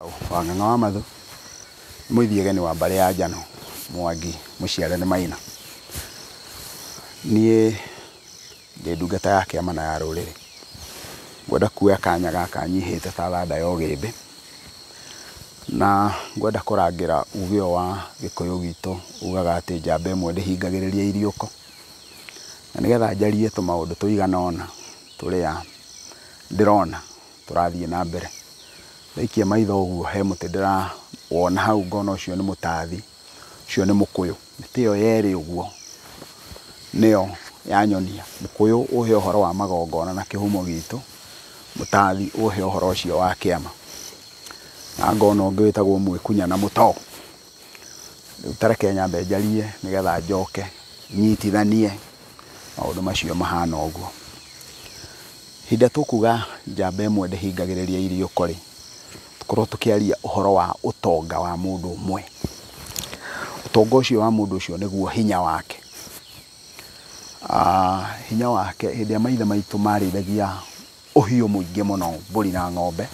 Wang'ang'a wa Mathu, nĩ mũithiegeni wa mbarĩ ya Njano, Mwangi mũciare nĩ Maina. Niĩ ndĩ ndungata ya kĩama na ya rũrĩrĩ. Ngwenda kuoya kanya gaka nyihĩte ta thanda ya ũgĩmbĩ, na ngwenda kũrangĩra uge ũyũ wa Gĩkũyũ gitũ ugaga atĩ njamba ĩmwe ndĩhingagĩrĩria iriũko. Na nĩgetha njarie tũmaũndũ tũigana ũna tũrĩa ndĩrona tũrathiĩ na mbere. Ndaikia maitho ũguo he mũtĩ ndĩrawona hau ngona ũcio nĩ mũtathi, ũcio nĩ mũkũyũ. Mĩtĩ ĩyo yerĩ ũguo nĩyo yanyonia. Mũkũyũ ũhe ũhoro wa magongona na kĩhumo gitũ, mũtathi ũhe ũhoro ũcio wa kĩama. Na ngona ũngĩ wĩtagwo mwĩkunya na mũtoo. Rĩu ta reke nyambe njarie nĩgetha njoke nyitithanie maũndũ macio mahana ũguo. Hĩndĩ ĩrĩa tũkuga njamba ĩmwe ndĩhingagĩrĩria iriũko rĩ, tũkorwo tũkĩaria ũhoro wa ũtonga wa mũndũ ũmwe. Ũtonga ũcio wa mũndũ ũcio nĩguo hinya wake. Hinya wake, hĩndĩ ĩrĩa maithe maitũ marĩithagia ũhiũ mũingĩ mũno, mbũri na ng'ombe,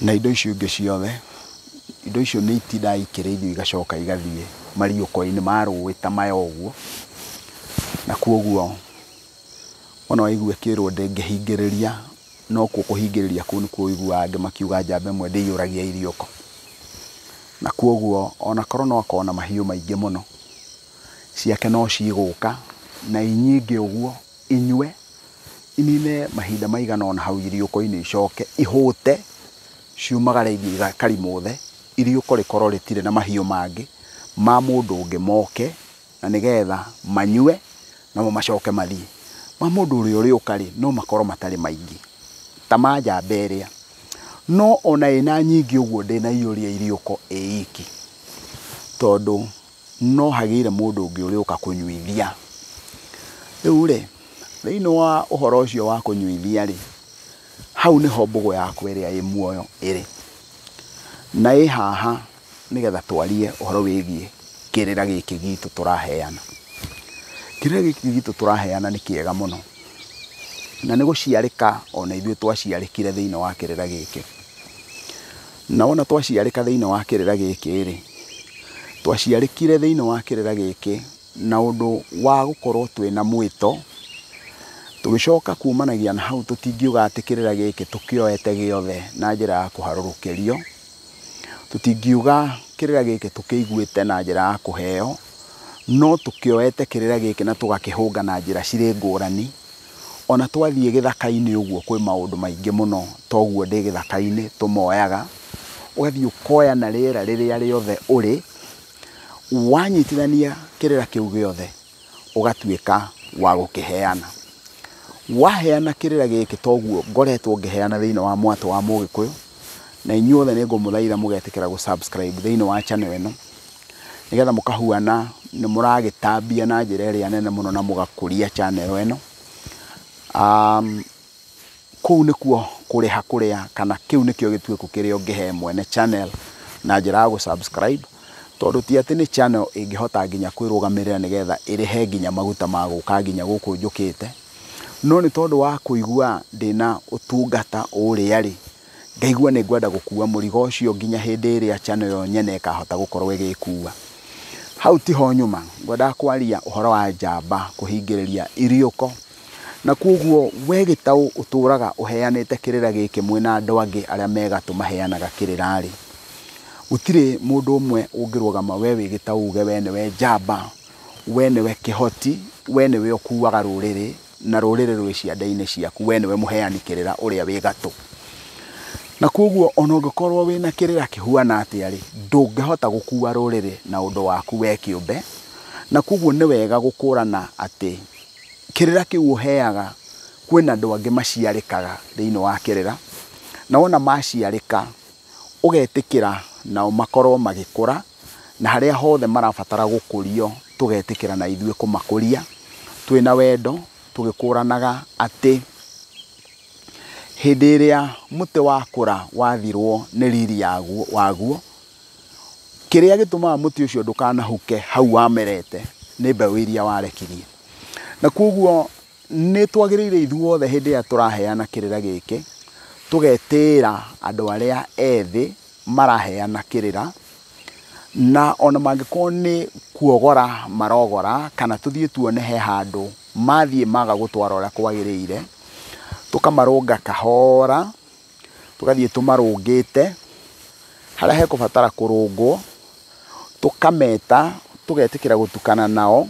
na indo icio ingĩ ciothe, indo icio nĩ itindaga ikĩrĩithio igacoka igathiĩ mariũko-inĩ ma rũĩ ta maya ũguo, na koguo wona waigua ĩkĩrwo ndĩngĩhingĩrĩria, nokuo kũhingĩrĩria kũu nĩkuo ũiguaga angĩ makiuga njamba ĩmwe ndĩiyũragia iriũko. Na koguo onakorwo no akorwo na mahiũ maingĩ mũno, ciake no cigũka na inyingĩ ũguo inyue, inine mahinda maigana ũna hau iriũko-inĩ icoke ihũte, ciumagare ithiĩ ikarimũthe, iriũko rĩkorwo rĩtirĩ na mahiũ mangĩ ma mũndũ ũngĩ moke, na nĩgetha manyue namo macoke mathiĩ. Ma mũndũ ũrĩa ũrĩũka rĩ, no makorwo matarĩ maingĩ ta ma njamba ĩrĩa, no ona ĩna nyingĩ ũguo ndĩnaiyũria iriũko ĩ iki, tondũ no hagĩire mũndũ ũngĩ ũrĩũka kũnyuithia. Rĩu rĩ, thĩinĩ wa ũhoro ũcio wa kũnyuithia rĩ, hau nĩho mbũgũ yakwa ĩrĩa ĩ muoyo ĩrĩ. Na ĩ haha nĩgetha twarie ũhoro wĩgiĩ kĩrĩra gĩkĩ gitũ tũraheana. Kĩrĩra gĩkĩ gitũ tũraheana nĩ kĩega mũno, na nĩ gũciarĩka ona ithuĩ twaciarĩkire thĩinĩ wa kĩrĩra gĩkĩ. Na wona twaciarĩka thĩinĩ wa kĩrĩra gĩkĩ rĩ, twaciarĩkire thĩinĩ wa kĩrĩra gĩkĩ na ũndũ wa gũkorwo twĩna mwĩto, tũgĩcoka kumanagia na hau tũtingiuga atĩ kĩrĩra gĩkĩ tũkĩoete gĩothe na njĩra ya kũharũrũkĩrio, tũtingiuga kĩrĩra gĩkĩ tũkĩiguĩte na njĩra ya kũheo, no tũkĩoete kĩrĩra gĩkĩ na tũgakĩhũnga na njĩra cirĩ ngũrani. Ona twathiĩ gĩthaka-inĩ ũguo kwĩ maũndũ maingĩ mũno toguo ndĩ gĩthaka-inĩ tũmoyaga, ũgathiĩ ũkoya na rĩera rĩrĩa rĩothe ũrĩ, wanyitithania kĩrĩra kĩu gĩothe ũgatuĩka wa gũkĩheana. Waheana kĩrĩra gĩkĩ toguo ngoretwo ngĩheana thĩinĩ wa mwatũ wa Mũgĩkũyũ, na inyuothe nĩ ngũmũthaitha mũgetĩkĩra gũ-subscribe thĩinĩ wa channel ĩno, nĩgetha mũkahuana nĩ mũragĩtambia na njĩra ĩrĩa nene mũno na mũgakũria channel ĩno. Kũu nĩkuo kũrĩha kũrĩa, kana kĩu nĩkĩo gĩtuĩko kĩrĩa ũngĩhe mwene channel na njĩra ya gũ-subscribe, tondũ ti atĩ nĩ channel ĩngĩhota nginya kwĩrũgamĩrĩra nĩgetha ĩrĩhe nginya maguta ma gũka nginya gũkũ njũkĩte, no nĩ tondũ wa kũigua ndĩna ũtungata ũrĩa rĩ, ngaigua nĩ ngwenda gũkua mũrigo ũcio nginya hĩndĩ ĩrĩa channel ĩyo nyene ĩkahota gũkorwo ĩgĩkua. Hau tiho nyuma, ngwendaga kwaria ũhoro wa njamba kũhingĩrĩria iriũko, na koguo we gĩtaũ ũtũraga ũheanĩte kĩrĩra gĩkĩ mwĩna andũ angĩ arĩa megatũ maheanaga kĩrĩra rĩ, gũtirĩ mũndũ ũmwe ũngĩrũgama we wĩ gĩtaũ uge we nĩwe njamba, we nĩwe kĩhoti, we nĩwe ũkuaga rũrĩrĩ na rũrĩrĩ rwĩ ciande-inĩ ciaku, we nĩwe mũheani kĩrĩra ũrĩa wĩ gatũ. Na koguo ona ũngĩkorwo wĩna kĩrĩra kĩhuana atĩa rĩ, ndũngĩhota gũkua rũrĩrĩ na ũndũ waku we kĩũmbe. Na koguo nĩ wega gũkũrana atĩ kĩrĩra kĩu ũheaga kwĩna andũ angĩ maciarĩkaga thĩinĩ wa kĩrĩra, na wona maciarĩka ũgetĩkĩra nao makorwo magĩkũra, na harĩa hothe marabatara gũkũrio tũgetĩkĩra na ithuĩ kũmakũria twĩna wendo, tũgĩkũranaga atĩ hĩndĩ ĩrĩa mũtĩ wakũra wathirwo nĩ riri waguo, kĩrĩa gĩtũmaga mũtĩ ũcio ndũkanahuke hau wamerete nĩ mbeũ iria warekirie. Na koguo nĩ twagĩrĩire ithuothe hĩndĩ ĩrĩa tũraheana kĩrĩra gĩkĩ Tũgetĩĩra andũ arĩa ethĩ maraheana kĩrĩra, na ona mangĩkorwo nĩ kuogora marogora, kana tũthiĩ tuone he handũ mathiĩ maga gũtwara ũrĩa kwagĩrĩire, tũkamarũnga kahora, tũgathiĩ tũmarũngĩte, harĩa hekũbatara kũrũngwo, tũkameta, tũgetĩkĩra gũtukana nao,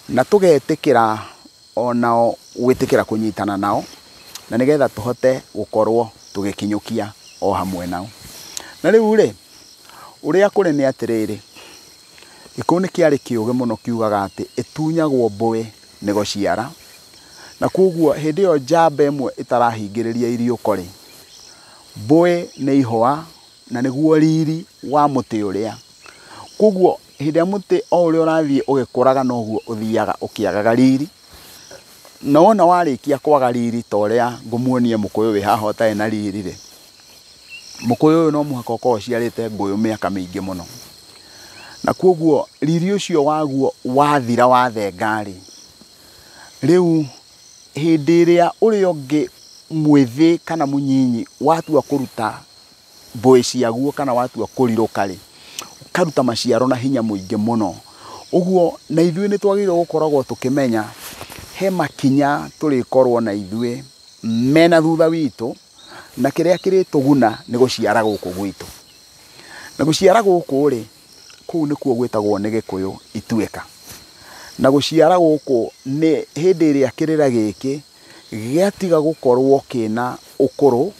na tũgetĩkĩra onao gwĩtĩkĩra kũnyitana nao, na nĩgetha tũhote gũkorwo tũgĩkinyũkia o hamwe nao. Na rĩu rĩ, ũrĩa kũrĩ nĩ atĩrĩrĩ, Gĩkũyũ nĩ kĩarĩ kĩũgĩ mũno kiugaga atĩ ĩtunyagwo mbũĩ nĩ gũciara, na koguo hĩndĩ ĩyo njamba ĩmwe ĩtarahingĩrĩria iriũko rĩ, mbũĩ nĩ ihũa na nĩguo riri wa mũtĩ ũrĩa. Koguo hĩndĩ ĩrĩa mũtĩ o ũrĩa ũrathiĩ ũgĩkũraga noguo ũthiaga ũkĩagaga riri, na wona warĩkia kwaga riri ta ũrĩa ngũmuonia mũkũyũ wĩ haha ũtarĩ na riri rĩ, mũkũyũ ũyũ no mũhaka ũkorwo ũciarĩte ngũyũ mĩaka mĩingĩ mũno. Na koguo riri ũcio waguo wathira wathenga rĩ, rĩu hĩndĩ ĩrĩa ũrĩa ũngĩ mwĩthĩ kana mũnyinyi watua kũruta mbũĩ ciaguo kana watua kũrirũka rĩ, ũkaruta maciaro na hinya mũingĩ mũno. Ũguo na ithuĩ nĩ twagĩrĩirwo gũkoragwo tũkĩmenya he makinya tũrĩkorwo na ithuĩ mena thutha witũ, na kĩrĩa kĩrĩtũguna nĩ gũciara gũkũ gwitũ. Na gũciara gũkũ rĩ, kũu nĩkuo gwĩtagwo nĩ Gĩkũyũ ituĩka. Na gũciara gũkũ nĩ hĩndĩ ĩrĩa kĩrĩra gĩkĩ gĩatiga gũkorwo kĩna ũkũrũ,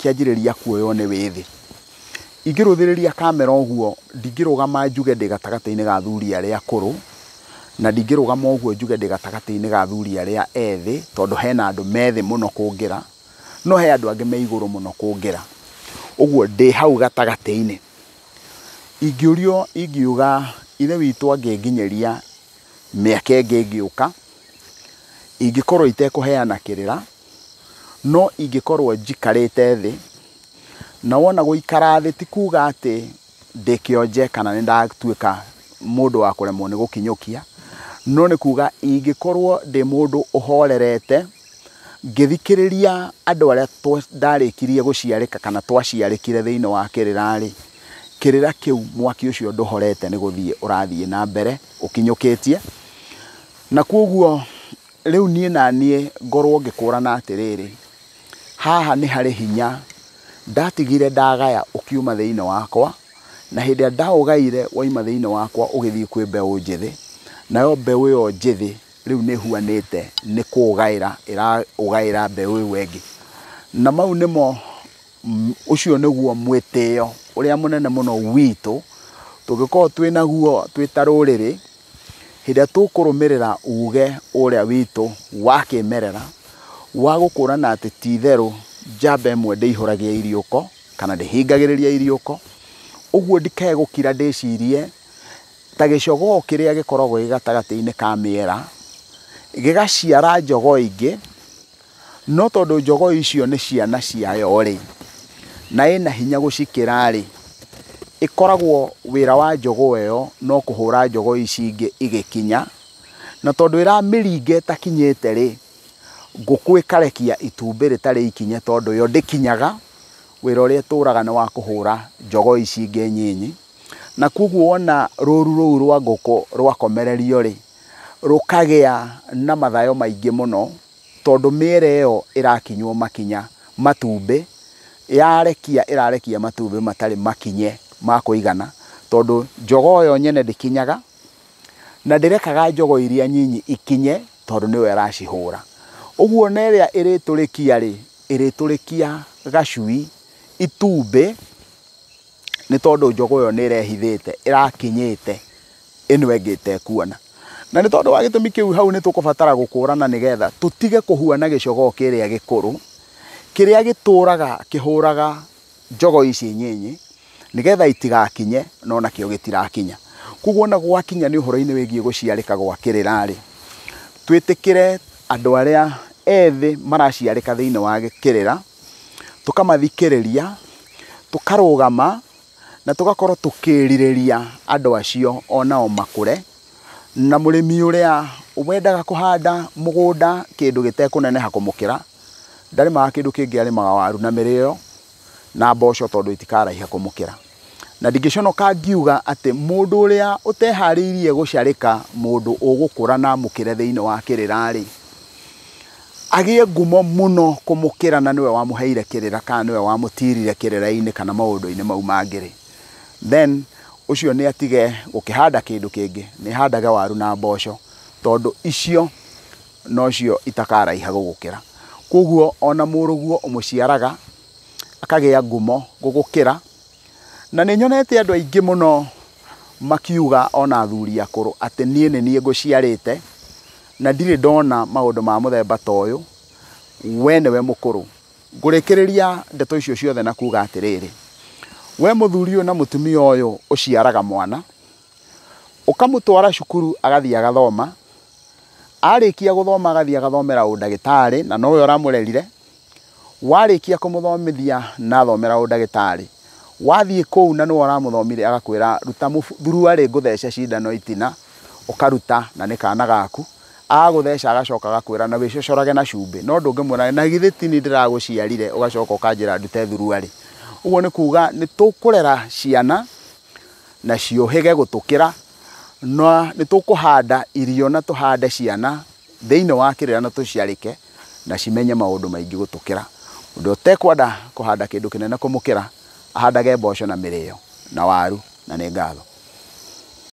kĩanjĩrĩria kuoywo nĩ wĩthĩ. Ingĩrũthĩrĩria kamera ũguo, ndingĩrũgama njuge ndĩ gatagatĩ-inĩ ga athuri arĩa akũrũ, na ndingĩrũgama ũguo njuge ndĩ gatagatĩ-inĩ ga athuri arĩa ethĩ, tondũ hena andũ methĩ mũno kũngĩra, no he andũ angĩ me igũrũ mũno kũngĩra. Ũguo ndĩ hau gatagatĩ-inĩ. Ingĩũrio ingiuga ithe witũ angĩnginyĩria mĩaka ĩngĩ ĩngĩũka, ingĩkorwo itekũheana kĩrĩra, no ingĩkorwo njikarĩte thĩ, na wona gũikara thĩ ti kuga atĩ ndĩ kĩonje kana nĩ ndatuĩka mũndũ wa kũremwo nĩ gũkinyũkia, no nĩ kuga ingĩkorwo ndĩ mũndũ ũhorerete, ngĩthikĩrĩria andũ arĩa ndarĩkirie gũciarĩka kana twaciarĩkire thĩinĩ wa kĩrĩra rĩ, kĩrĩra kĩu mwaki ũcio ndũhorete nĩ gũthiĩ ũrathiĩ na mbere ũkinyũkĩtie. Na koguo rĩu niĩ na niĩ ngorwo ngĩkũrana atĩrĩrĩ, haha nĩ harĩ hinya ndatigire ndagaya ũkiuma thĩinĩ wakwa, na hĩndĩ ĩrĩa ndaũgaire wauma thĩinĩ wakwa ũgĩthiĩ kwĩ mbeũ njĩthĩ, nayo mbeũ ĩyo njĩthĩ rĩu nĩ ĩhuanĩte nĩ kũũgaĩra ĩraũgaĩra mbeũ ĩyo ĩngĩ. Na mau nĩmo, ũcio nĩguo mwĩtĩo ũrĩa mũnene mũno witũ tũngĩkorwo twĩ naguo twĩ ta rũrĩrĩ, hĩndĩ ĩrĩa tũkũrũmĩrĩra uge ũrĩa witũ wa kĩmerera wa gũkũrana atĩ ti itherũ njamba ĩmwe ndĩihũragia iriũko kana ndĩhingagĩrĩria iriũko. Ũguo ndikae gũkira ndĩcirie ta gĩcogoo kĩrĩa gĩkoragwo gĩ gatagatĩ-inĩ ka mĩera, gĩgaciara njogoo ingĩ, no tondũ njogoo icio nĩ ciana ciayo rĩ, na ĩna hinya gũcikĩra rĩ, ĩkoragwo wĩra wa njogoo ĩyo no kũhũra njogoo ici ingĩ igĩkinya, na tondũ ĩramĩringa ĩtakinyĩte rĩ, ngũkũ ĩkarekia itumbĩ rĩtarĩ ikinye tondũ yo ndĩkinyaga, wĩra ũrĩa ĩtũraga nĩ wa kũhũra njogoo ici ingĩ nyinyi. Na koguo wona rũru rũu rwa ngũkũ rwakomererio rĩ, rũkagĩa na mathayo maingĩ mũno, tondũ mĩera ĩyo ĩrakinywo makinya matumbĩ, yarekia ĩrarekia matumbĩ matarĩ makinye ma kũigana, tondũ njogoo ĩyo nyene ndĩkinyaga, na ndĩrekaga njogoo iria nyinyi ikinye, tondũ nĩyo ĩracihũra. Ũguo na ĩrĩa ĩrĩtũrĩkia rĩ, ĩrĩtũrĩkia gacui itumbĩ, nĩ tondũ njogoo ĩyo nĩ ĩrehithĩte, ĩrakinyĩte ĩno ĩngĩ ĩtekuona. Na nĩ tondũ wa gĩtũmi kĩu hau nĩ tũkũbatara gũkũrana nĩgetha tũtige kũhuana gĩcogoo kĩrĩa gĩkũrũ, kĩrĩa gĩtũraga kĩhũraga njogoo ici nyinyi, nĩgetha itigakinye, no nakĩo gĩtirakinya. Koguo ona gwakinya nĩ ũhoro-inĩ wĩgiĩ gũciarĩka gwa kĩrĩra rĩ, twĩtĩkĩre andũ arĩa ethĩ maraciarĩka thĩinĩ wa kĩrĩra, tũkamathikĩrĩria, tũkarũgama, na tũgakorwo tũkĩrirĩria andũ acio onao makũre. Na mũrĩmi ũrĩa wendaga kũhanda mũgũnda kĩndũ gĩtekũneneha kũmũkĩra, Ndarĩmaga kĩndũ kĩngĩ, arĩmaga waru na mĩrĩo na mboco tondũ itikaraiha kũmũkĩra. Na ndingĩconoka ngiuga atĩ mũndũ ũrĩa ũteharĩirie gũcarĩka mũndũ ũgũkũra na amũkĩre thĩinĩ wa kĩrĩra rĩ, agĩe ngumo mũno kũmũkĩra na nĩwe wamũheire kĩrĩra kana nĩwe wamũtirire kĩrĩra-inĩ kana maũndũ-inĩ mau mangĩ rĩ, then ũcio nĩ atige gũkĩhanda kĩndũ kĩngĩ, nĩ ahandage waru na mboco tondũ icio nocio itakaraiha gũgũkĩra. Koguo ona mũrũguo ũmũciaraga akagĩa ngumo gũgũkĩra. Na nĩ nyonete andũ aingĩ mũno makiuga ona athuri akũrũ atĩ niĩ nĩ niĩ ngũciarĩte na ndirĩ ndona maũndũ ma mũthemba ta ũyũ, we nĩwe mũkũrũ. Ngũrĩkĩrĩria ndeto icio ciothe na kuga atĩrĩrĩ, we mũthuri ũyũ na mũtumia ũyũ ũciaraga mwana, ũkamũtwara cukuru agathiĩ agathoma, arĩkia gũthoma agathiĩ agathomera ũndagĩtarĩ na nowe ũramũrerire, warĩkia kũmũthomithia na athomera ũndagĩtarĩ, wathiĩ kũu na nĩwe ũramũthomire agakwĩra ruta thuruarĩ ngũthece cindano itina, ũkaruta na nĩ kana gaku, agũtheca agacoka agakwĩra na wĩcocorage na cumbĩ, no ndũngĩmwĩra na githĩ ti niĩ ndĩragũciarire ũgacoka ũkanjĩra ndute thuruarĩ. Ũguo nĩ kuga nĩ tũkũrera ciana na ciũhĩge gũtũkĩra, na nĩ tũkũhanda irio na tũhande ciana thĩinĩ wa kĩrĩra na tũciarĩke na cimenye maũndũ maingĩ gũtũkĩra. Mũndũ ũtekwenda kũhanda kĩndũ kĩnene kũmũkĩra, ahandage mboco na mĩrĩo na waru, na nĩ ngatho.